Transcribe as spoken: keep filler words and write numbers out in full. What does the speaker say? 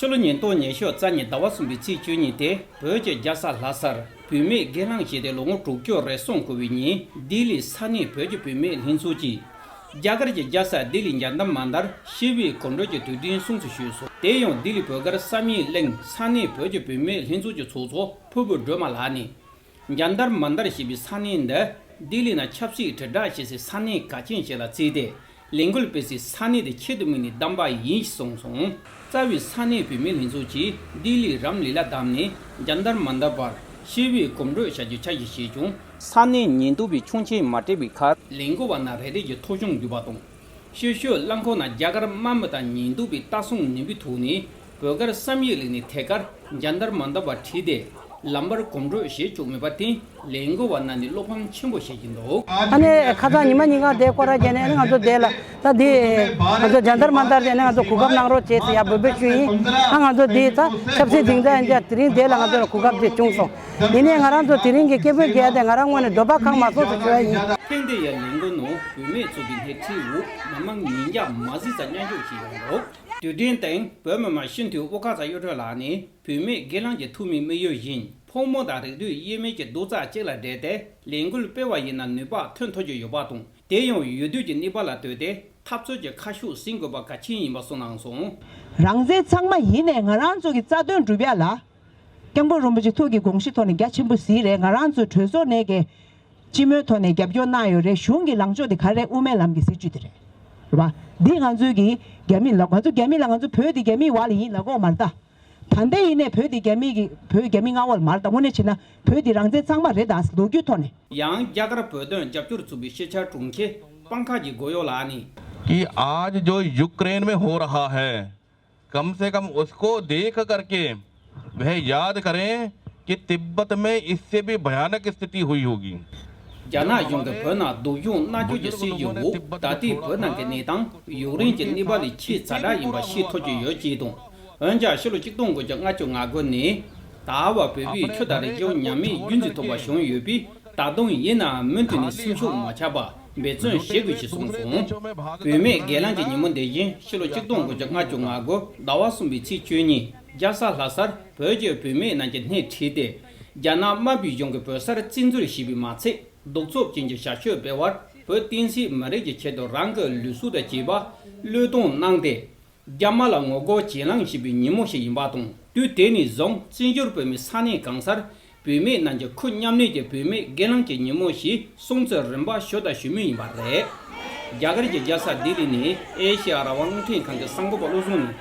ཕྱི་ལོ་ཉིས་སྟོང་ཉི་ཤུ་རྩ་གཉིས་ཟླ་བ་གསུམ་པའི་ཚེས་བཅུ་གཉིས་དེ་བོད་ཀྱི་རྒྱལ་ས་ལྷ་སར་བུད་མེད་སྒེར་ལངས་བྱས་ཏེ་ལོ་ངོ་དྲུག་ཅུ་རེ་ཟུང་འཁོར་བའི་ཉིན། ལྡི་ལིའི་ས་གནས་བོད་ཀྱི་བུད་མེད་ལྷན་ཚོགས་ཀྱིས་རྒྱ་གར་གྱི་རྒྱལ་ས་ལྡི་ལི་འཇན་ཏར་མན་ཏར་ཞི་བའི་གོམ་བགྲོད་ཀྱི་དུས་དྲན་སྲུང་བརྩི་ཞུས་སོང་། དེ་ཡང་ལྡི་ལི་བོད་སྒར་བསམ་ཡས་གླིང་ས་གནས་བོད་ཀྱི་བུད་མེད་ལྷན་ཚོགས་ཀྱི་ཚོགས་གཙོ་ཕུར་བུ་སྒྲོལ་མ་ལགས་ནས། འཇན་ཏར་མན་ཏར་ཞེས་པའི་ས་གནས་འདི་ལྡི་ལི་ནང་ཆབ་སྲིད་དྲིལ་བསྒྲགས་བྱེད་སའི་ས་གནས་གལ་ཆེན་ཞིག་ལ་བརྩིས་ཏེ། ལས་འགུལ་སྤེལ་སའི་ས་གནས་དེ་ཆེད་དུ་དམིགས་ནས་བདམས་པ་ཡིན་ཞེས་གསུངས་སོང་། རྩ་བའི་ས་གནས་བུད་མེད་ལྷན་ཚོགས་ཀྱིས་ལྡི་ལི་རམ་ལི་ལ་བདམས་ནས་འཇན་ཏར་མན་ཏར་བར་ཞི་བའི་གོམ་བགྲོད་བྱ་རྒྱུའི་འཆར་གཞི་བཞེས་ཀྱང་། ས་གནས་ཉེན་རྟོག་པས་ཆོག་མཆན་མ་སྤྲད་པའི་ཁར། ལས་འགུལ་བ་རྣམས་རེ་རེ་གི་ཐོབ་ཆུང་བརྒྱུད་པ་དང་། ཤུལ་ཤུལ་རླངས་འཁོར་ནང་རྒྱ་གར་དམག་མི་དང་ཉེན་རྟོག་པའི་ལྟ་སྲུང་ནུས་པའི་ཐོག་ནས་བོད་སྒར་བསམ་ཡས་གླིང་ནས་ཐད་ཀར་འཇན་ཏར་མན་ཏར་བར་ཁྲིད་དེ་ལམ་བར་གོམ་བགྲོད་བྱེད་བཅུག་མེད་པར་བརྟེན་ལས་འགུལ་བ་རྣམས་ནས་བློ་ཕམ་ཆེན་པོ་བྱེད་ཀྱིན་འདུག། ཨ་ནི་ཁ་སང་ཉི་མ་ཉིན་གང་དེ་སྐོར་ར་བྱས་ནས་ང་ཚོ་དེ་ལ་ད་དེ་ང་ཚོ་འཇན་ཏར་མན་ཏར་དེ་ནས་ང་ཚོ་གོ་སྐབས་གནང་རོགས་བྱེད་ཟེར་ཡ་འབོད་སྐུལ་ཞུས་ཡིན། ཨ་ང་ཚོ་དེ་ད་ཆབ་སྲིད་སྡིངས་ཆ་ཡིན་ཙང་དེ་རིང་དེ་ལ་ང་ཚོ་ལ་གོ་སྐབས་དེ་བྱུང་སོང་། ཡིན་ནའི་ང་རང་ཚོ་དེ་རིང་གི་སྐད་འབོད་རྒྱག་ཡ་དེ་ང་རང་ངོས་ནས་འདོད་པ་ཁེངས་མ་སོང་ཟེར་ཞུ་ཡ་ཡིན། ཐེངས་འདིའི་ལས་འགུལ་ནང་བུད་མེད་ཚོགས་པའི་སྣེ་ཁྲིད་འོག་མི་མང་ཉིས་བརྒྱ་མ་ཟིན་ཙམ་མཉམ་ཞུགས་བྱས་ཡོད་འདུག། དུས་དྲན་སྟེང་བོད་མི་མང་སྤྱི་འཐུས་དབུ་དཀར་ཚ་གཡུ་སྒྲོན་ལགས་ནས་བུད་མེད་སྒེར་ལངས་ཀྱི་ཐུགས་དམིགས་དམིགས་ཡུལ་བཞིན་ཕོ་མོ་དང་རིགས་རུས་དབྱེ་མེད་ཀྱི་རྡོག་རྩ་གཅིག་ལ་སྦྲེལ་ཏེ་ལས་འགུལ་སྤེལ་བ་ཡིན་ན་ནུས་པ་ཐོན་ཐུབ་ཀྱི་ཡོད་པ་དང་། དེ་ཡང་ཡུལ་དུས་ཀྱི་གནས་བབ་ལ་ལྟོས་ཏེ་འཐབ་རྩོད་ཀྱི་ཁ་ཕྱོགས་ཟིན་དགོས་པ་གལ་ཆེན་ཡིན་པ་གསུངས་གནང་སོང་། རང་བཙན་ཚང་མ་ཡིན་ནའི་ང་རང་ཚོ་གི་རྩ་དོན་སྒྲུབ་ཡ་ལ། སྐྱབས་མགོན་རིན་པོ་ཆེ་ཐུགས་ཀྱི་དགོངས་གཞི་ཐོག་ནས་རྒྱ་ཆེན་པོ་གཟིགས་རེད། ང་རང་ཚོའི་གྲོས་ཚོགས་ནས་ཀྱི་སྤྱི་མོས་ཐོག་ནས་རྒྱབ་སྐྱོར་གནང་ཡོད་རེད། གཞུང་གི་ལངས་ཕྱོགས་དེ་ག་རེ་དབུ་མའི་ལམ་གྱི་སྲིད་བྱུས་དེ་རེད། རེད་པ། འདི་ང་ཚོའི་གི་རྒྱ་མི་ལ་ང་ཚོ་རྒྱ་མི་ལ་ང་ཚོ་བོད་དེ་རྒྱ་མིའི་འོག་ལ་ཡིན་ལབ་དགོས་མ་རེད་ད། ད་ལྟ་ཡིན་ནའི་བོད་དེ་རྒྱ་མི་གི་བོད་རྒྱ་མི་མངའ་འོག་ལ་མ་རེད་ད། དངོས་གནས་བྱས་ན་བོད་དེ་རང་བཙན་ཚང་མ་རེད་ད་ལོ་རྒྱུས་ཐོག་ནས། ཡང་རྒྱ་གར་བོད་དོན་རྒྱབ་སྐྱོར་ཚོགས་པའི་ཤེས་བྱ་དྲུང་ཆེ་པང་ཁ་གི་གོ་ཡོ་ལགས་ནས། कि आज जो यूक्रेन में हो रहा है, कम से कम उसको देख करके वह याद करें कि तिब्बत में इससे भी भयानक स्थिति हुई होगी। རྒྱ་ནག་གཞུང་གིས་བོད་ནང་སྡུག་སྦྱོང་མནར་གཅོད་ཀྱི་སྲིད་ཇུས་འོག་ད་ལྟའི་བོད་ནང་གི་གནས་སྟངས་ཡུཀ་རེན་གྱི་གནས་བབ་ལས་ཆེས་ཛ་དྲག་ཡིན་པ་ཤེས་ཐུབ་ཀྱི་ཡོད་ཅེས་དང་། འོན་ཀྱང་ཕྱི་ལོ་ཆིག་སྟོང་དགུ་བརྒྱ་ལྔ་བཅུ་ང་དགུ་ནས་ད་བར་བོད་པའི་ཆོས་དང་རིག་གཞུང་ཉམས་དམས་རྒྱུན་འཛིན་ཐུབ་པ་བྱུང་ཡོད་པས། ད་དུང་ཡིན་ནའང་མུ་མཐུད་ནས་སེམས་ཤུགས་མ་ཆག་པར་འབད་བརྩོན་བྱེད་དགོས་ཞེས་གསུངས་སོང་། བུད་མེད་སྒེར་ལངས་ཀྱི་ཉིན་མོ་འདི་བཞིན་ཕྱི་ལོ་ཆིག་སྟོང་དགུ་བརྒྱ་ལྔ་བཅུ་ང་དགུ་ཟླ་བ་གསུམ་པའི་ཚེས་བཅུ་གཉིས་རྒྱལ་ས་ལྷ་སར་བོད་ཀྱི་བུད་མེད་རྣམས་ཀྱིས་སྣེ་ཁྲིད་དེ། རྒྱ་ནག་དམར་པོའི་གཞུང་གིས་བོད་སར་བཙན་འཛུལ་བྱས་པས་མ་ཚད། གདུག་རྩུབ་ཅན་གྱི་བྱ་སྤྱོད་སྤེལ་བར་བོད་བསྟན་སྲིད་མི་རིགས་ཀྱི་ཆེད་དུ་རང་གི་ལུས་ཟུངས་དང་བཅས་པ་བློས་གཏོང་གནང་སྟེ། རྒྱ་དམར་ལ་ངོ་རྒོལ་གྱེན་ལངས་བྱེད་པའི་ཉིན་མོ་ཞིག་ཡིན་པ་དང་། དུས་དེ་ནས་བཟུང་བཙན་བྱོལ་བོད་མིའི་ས་གནས་གང་སར་བུད་མེད་རྣམས་ཀྱིས་ཁུར་མཉམ་གནས་ཀྱི་བུད་མེད་སྒེར་ལངས་ཀྱི་ཉིན་མོ་ཞེས་སྲུང་བརྩི་རིམ་པ་ཞུ་དང་ཞུ་མུས་ཡིན་པ་རེད། རྒྱ་གར་གྱི་རྒྱལ་ས་ལྡི་ལི་ནས་ཨེ་ཤེ་ཡ་རང་དབང་རླུང་འཕྲིན་ཁང་གི་གསར་འགོད་པ་བློ་བཟང་ནས།